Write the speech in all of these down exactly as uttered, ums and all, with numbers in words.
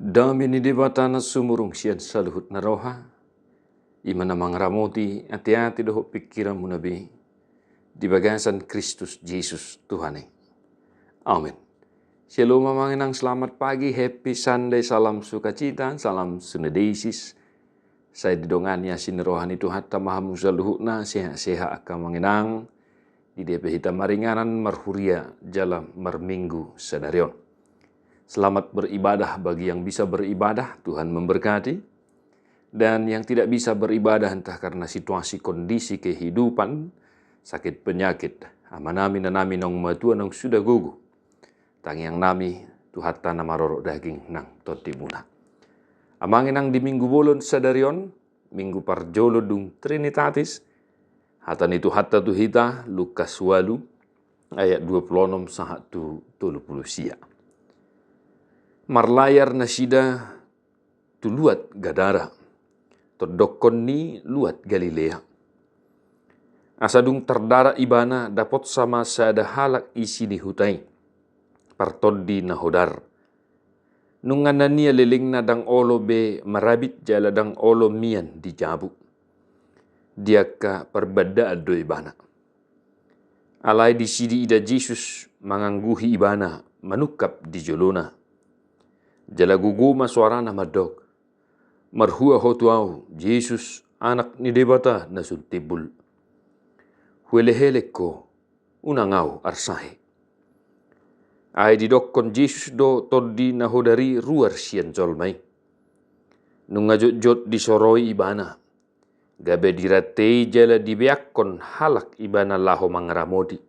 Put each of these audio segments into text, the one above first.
Dame ni Debata na sumurung sian saluhut na roha, i ma na mangaramoti ateate dohot pingkiranmuna be di bagasan Kristus Jesus Tuhan i. Amen. Shalom amang inang, selamat pagi, happy Sunday, salam sukacita, salam Sunday disease. Sai didongani asi ni roha ni Tuhanta ma hamu saluhutna, sehat-sehat angka amang inang, di dia pe hita maringanan, marhuria jala marminggu sadari on. Selamat beribadah bagi yang bisa beribadah, Tuhan memberkati. Dan yang tidak bisa beribadah entah karena situasi kondisi kehidupan, sakit penyakit, amanami nanami naung matua naung suda gogo, tangiangnami Tuhanta na marorot daging nang tondimuna. Amang inang, di minggu bolon sadari on, minggu parjolo dung Trinitatis, hata ni Tuhanta tu hita, Lukas ualu ayat dua pulu onom sahat tu tolu pulu sia. Marlayar nasida tu luat Gadara, tondokkon ni luat Galilea. Asa dung tardarat ibana, dapotsa ma sada halak isi ni huta i, partondi na hodar. Nunga na nian lelengna, ndang olo be marabit jala ndang olo mian di jabu. Di angka parbandaan do ibana. Alai disi diida Jesus, mangangguhi ibana, manungkap di jolona. Jala gogo ma soarana mandok: Marhua ho tu ahu, Jesus, Anak ni Debata na sun timbul. Huelehelek ho, unang ahu arsahe. Ai didokkon Jesus do tondi na hodar i ruar sian jolma i. Nunga jotjot disoroi ibana, gabe dirantei jala dibeakkon halak ibana laho mangaramoti.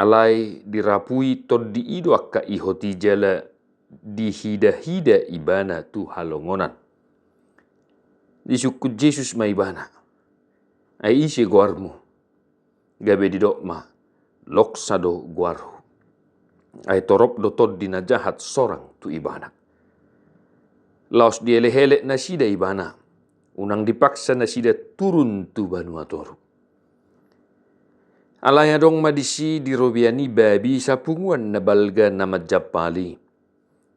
Alai dirapui tondi i do angka ihot i jala dihidahida ibana tu halongonan. Disungkun Jesus ma ibana: Ai ise goarmu? Gabe didok ma: Loksa do goarhu. Ai torop do tondi na jahat sorang tu ibana. Laos dielehelek nasida ibana, unang dipaksa nasida turun tu banua toru. Alai adong ma disi di robean i babi sapunguan na balga na manjampali.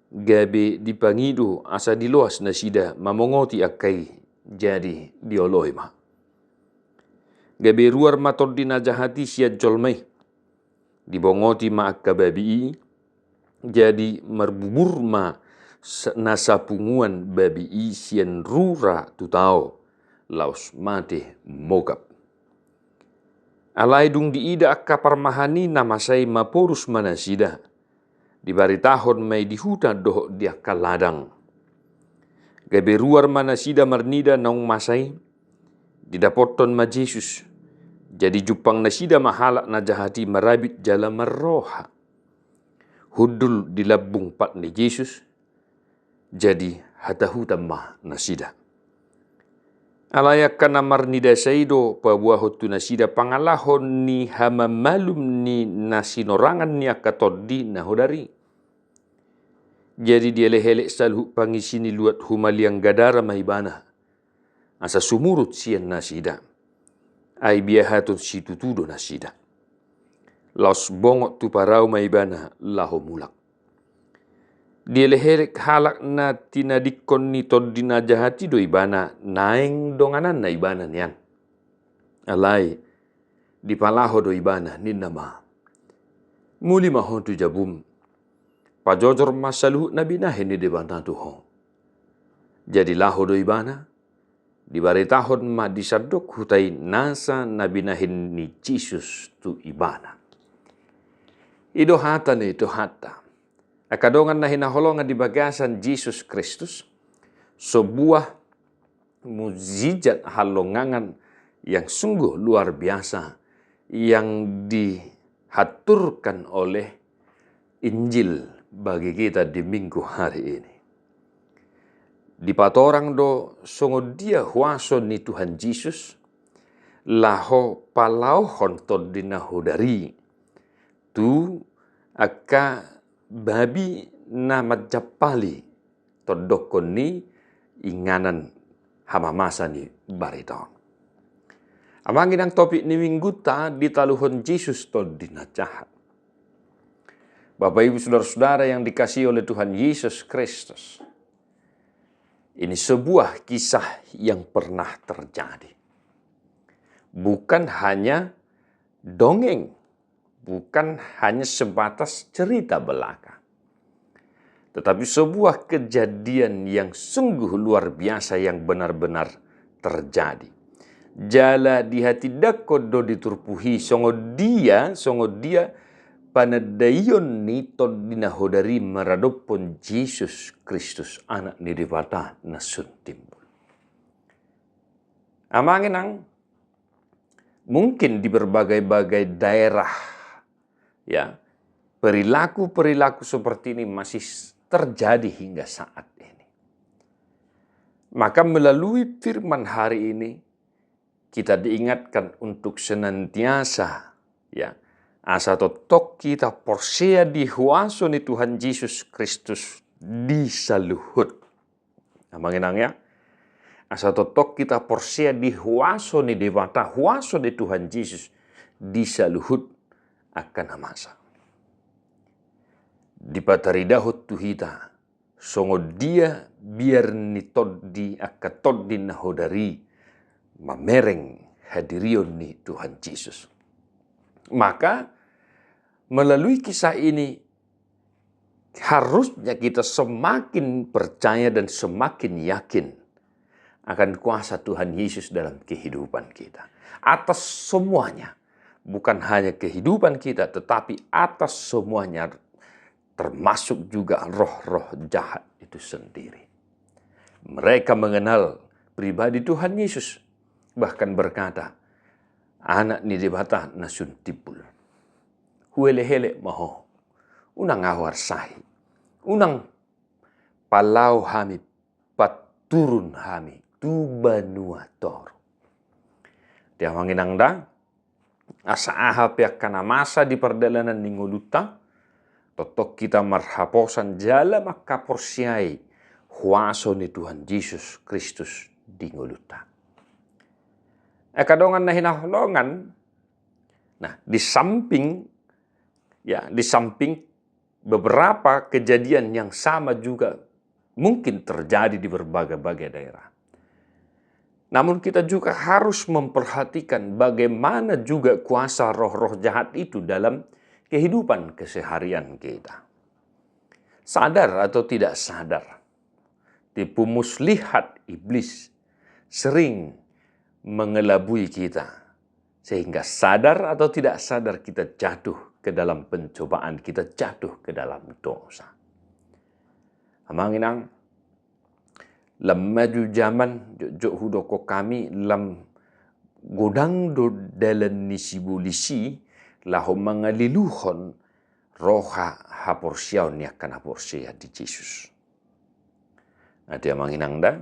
Gabe dipangido asa diloas nasida mamongoti angka i, jadi dioloi ma. Gabe ruar ma tondi na jahat i sian jolma i. Dibongoti ma angka babi i, jadi marbubur ma sa-, na sapunguan babi i sian rura tu tao, laos mate mogap. Alai dung diida angka parmahan i, na masa i maporus ma nasida. Dibaritahon ma i di huta dohot di angka ladang. Gabe ruar ma nasida marnida naung masa i, didapothon ma Jesus. Jadi jumpang nasida ma halak na jahat i marabit jala marroha. Hundul di lambung pat ni Jesus, jadi hatahutan ma nasida. Alai angka na marnidasa i do paboahon tu nasida pangalaho ni hamamalum ni na sinorangan ni angka tondi na hodar i. Jadi dielehelek saluhut pangisi ni luat humaliang Gadara ma ibana, asa sumurut sian nasida. Ai biahaton situtu do nasida. Laos bongot tu parau ma ibana laho mulak. Dielehelek halak na tinadingkon ni tondi na jahat i do ibana, naeng dongananna ibana nian. Alai dipalaho do ibana, ninna ma: Muli ma ho tu jabum. Pajojor ma saluhut na binahen ni Debata tu ho. Jadi laho do ibana, dibaritahon ma di sandok huta i nasa na binahen ni Jesus tu ibana. I do hata ni Tuhanta. Angka dongan na hinaholongan di bagasan Jesus Kristus, sebuah mujizat halongangan yang sungguh luar biasa yang dihaturkan oleh Injil bagi kita di minggu hari ini. Dipatorang do songon dia huaso ni Tuhan Jesus laho palaohon tondi na hodar i tu angka babi na manjampali, tondokkon ni inganan hamamasa ni barita on. Amang inang, topik ni minggunta, ditaluhon Jesus tondi na jahat. Bapak, Ibu, saudara-saudara yang dikasihi oleh Tuhan Yesus Kristus, ini sebuah kisah yang pernah terjadi. Bukan hanya dongeng, bukan hanya sebatas cerita belaka, tetapi sebuah kejadian yang sungguh luar biasa yang benar-benar terjadi. Jala dihatindangkon do di turpuk i songon dia, songon dia panandaion ni Tondi na Hodari maradophon Jesus Kristus, Anak ni Debata na sun timbul. Amang inang, mungkin di berbagai-bagai daerah, ya, perilaku-perilaku seperti ini masih terjadi hingga saat ini. Maka melalui firman hari ini, kita diingatkan untuk senantiasa, ya, asa tongtong kita porsea di huaso ni Tuhan Jesus Kristus di saluhut. Amang inang, ya, asa tongtong kita porsea di huaso ni Debata, huaso ni Tuhan Jesus di saluhut angka na masa. Dipataridahon tu hita songon dia biar ni tondi, angka Tondi na Hodari mamereng hadirion ni Tuhan Jesus. Maka melalui kisah ini, harusnya kita semakin percaya dan semakin yakin akan kuasa Tuhan Yesus dalam kehidupan kita. Atas semuanya, bukan hanya kehidupan kita, tetapi atas semuanya, termasuk juga roh-roh jahat itu sendiri. Mereka mengenal pribadi Tuhan Yesus, bahkan berkata, "Anak ni Debata na sun timbul." Huelek-elek ma ho, unang ahu arsahi, unang palaho hami, paturun hami tu banua toru. Jadi amang inang da, asa aha pe angka na masa di pardalanan ni ngolunta, tongtong kita marhaposan jala mangkaporseai huaso ni Tuhan Jesus Kristus di ngolunta. Angka dongan na hinaholongan, nah, di samping, ya, di samping beberapa kejadian yang sama juga mungkin terjadi di berbagai-bagai daerah. Namun kita juga harus memperhatikan bagaimana juga kuasa roh-roh jahat itu dalam kehidupan keseharian kita. Sadar atau tidak sadar, tipu muslihat iblis sering mengelabui kita, sehingga sadar atau tidak sadar kita jatuh ke dalam pencobaan, kita jatuh ke dalam dosa. Amang inang, lam maju jaman, jotjot hudokhon hami, lam godang do dalan ni sibolis i laho mangaliluhon roha haporseaon ni angka na porsea di Jesus. Jadi amang inang da,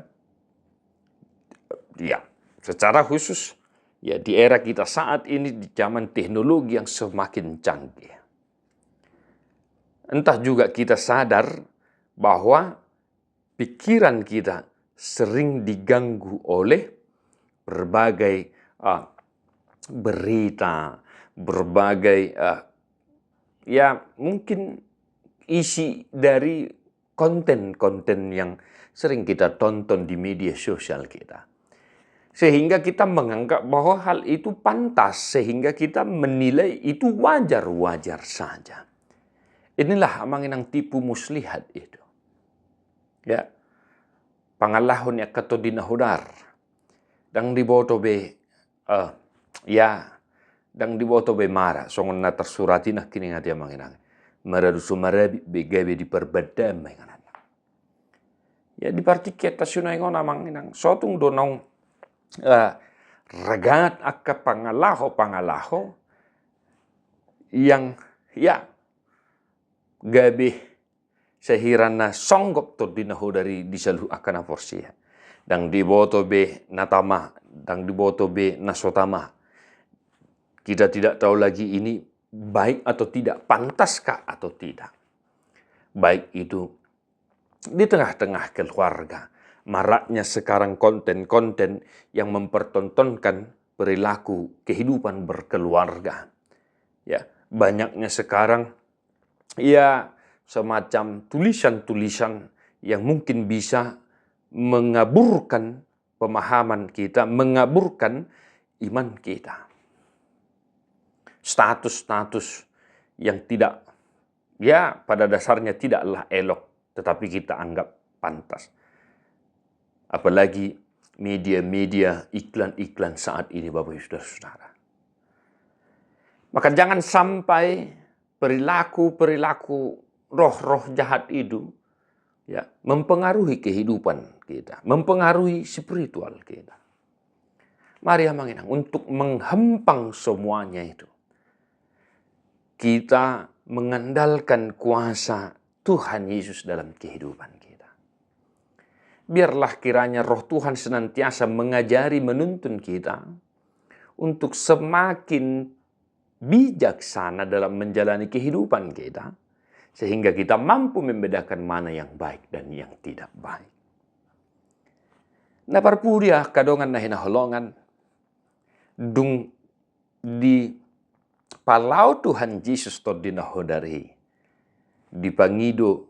ya, secara khusus, ya, di era kita saat ini, di zaman teknologi yang semakin canggih, entah juga kita sadar bahwa pikiran kita sering diganggu oleh berbagai, ah, berita, berbagai, ah, ya, mungkin isi dari konten-konten yang sering kita tonton di media sosial kita. Sehingga kita menganggap bahwa hal itu pantas, sehingga kita menilai itu wajar-wajar saja. Inilah amang inang tipu muslihat itu. Ya. Pangalaho ni angka tondi na hodar. Ndang diboto be, eh, ya, ndang diboto be mara, songon na tarsurat i nangkin, ingot i amang inang. Maradu so marabit be gabe di parbandaan ma ingananna. Ya, di partingkian ta sinuaeng on amang inang, so tung do naung, eh, ragad angka pangalaho-pangalaho yang, ya, gabe sahira na songgop tondi na hodar i di saluhut angka na porsea. Ndang diboto be na tama, ndang diboto be na so tama. Kita tidak tahu lagi ini baik atau tidak, pantaskah atau tidak. Baik itu di tengah-tengah keluarga, maraknya sekarang konten-konten yang mempertontonkan perilaku kehidupan berkeluarga. Ya, banyaknya sekarang ya, semacam tulisan-tulisan yang mungkin bisa mengaburkan pemahaman kita, mengaburkan iman kita. Status-status yang tidak, ya, pada dasarnya tidaklah elok, tetapi kita anggap pantas. Apalagi media-media, iklan-iklan saat ini, Bapak Ibu Saudara-saudara. Maka jangan sampai perilaku-perilaku roh-roh jahat itu, ya, mempengaruhi kehidupan kita, mempengaruhi spiritual kita. Mari, Amang Inang, untuk menghempang semuanya itu, kita mengandalkan kuasa Tuhan Yesus dalam kehidupan kita. Biarlah kiranya Roh Tuhan senantiasa mengajari, menuntun kita untuk semakin bijaksana dalam menjalani kehidupan kita, sehingga kita mampu membedakan mana yang baik dan yang tidak baik. Na parpudi, angka dongan na hinaholongan, dung dipalao Tuhan Jesus Tondi na Hodar i, dipangido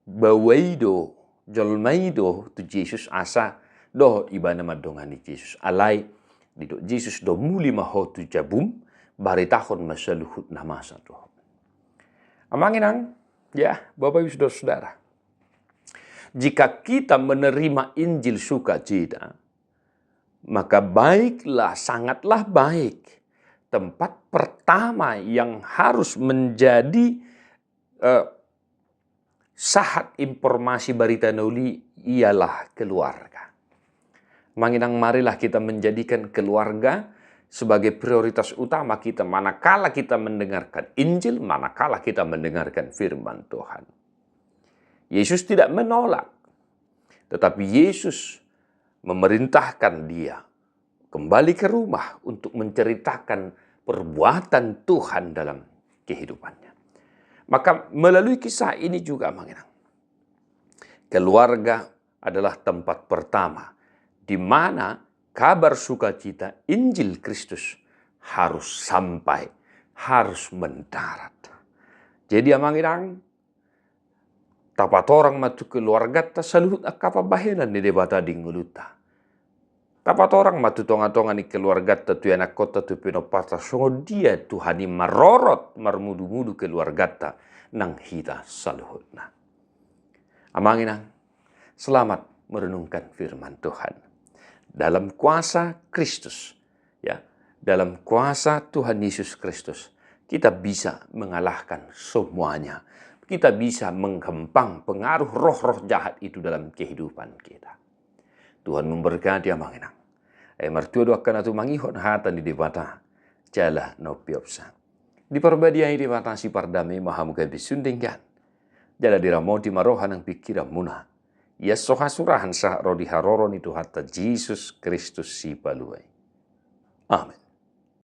baoa i do, jolma i do tu Jesus asa dohot ibana mandongani Jesus. Alai didok Jesus do, muli ma ho tu jabum, baritahon ma saluhut na masa tu ho. Amang Inang, ya, Bapak Ibu Saudara-saudara, jika kita menerima Injil sukacita, maka baiklah, sangatlah baik. Tempat pertama yang harus menjadi, eh, sahat informasi Barita Na Uli ialah keluarga. Amang Inang, marilah kita menjadikan keluarga sebagai prioritas utama kita manakala kita mendengarkan Injil, manakala kita mendengarkan firman Tuhan. Yesus tidak menolak, tetapi Yesus memerintahkan dia kembali ke rumah untuk menceritakan perbuatan Tuhan dalam kehidupannya. Maka melalui kisah ini juga, Amang Inang, keluarga adalah tempat pertama di mana kabar sukacita Injil Kristus harus sampai, harus mendarat. Jadi, Amang Inang, tapatorang ma tu keluarganta saluhut angka pambahenan ni Debata di ngolunta. Tapatorang ma tu tongatonga ni keluarganta, tu ianakkonta, tu pinomparta, songon dia Tuhan i marorot, marmudumudu keluarganta nang hita saluhutna. Amang Inang, selamat merenungkan firman Tuhan. Dalam kuasa Kristus, ya, dalam kuasa Tuhan Yesus Kristus, kita bisa mengalahkan semuanya. Kita bisa menghempang pengaruh roh-roh jahat itu dalam kehidupan kita. Tuhan memberkati, Amang Inang. Ai martua do angka na tumangihon hata ni Debata jala na umpeopsa. Diparbadiai Debata sipardame ma hamu gabe sun denggan, jala diramoti ma roha nang pingkiranmuna. Ia so hasurahan sahat ro di haroro ni Tuhanta Jesus Kristus Sipalua i. Amen.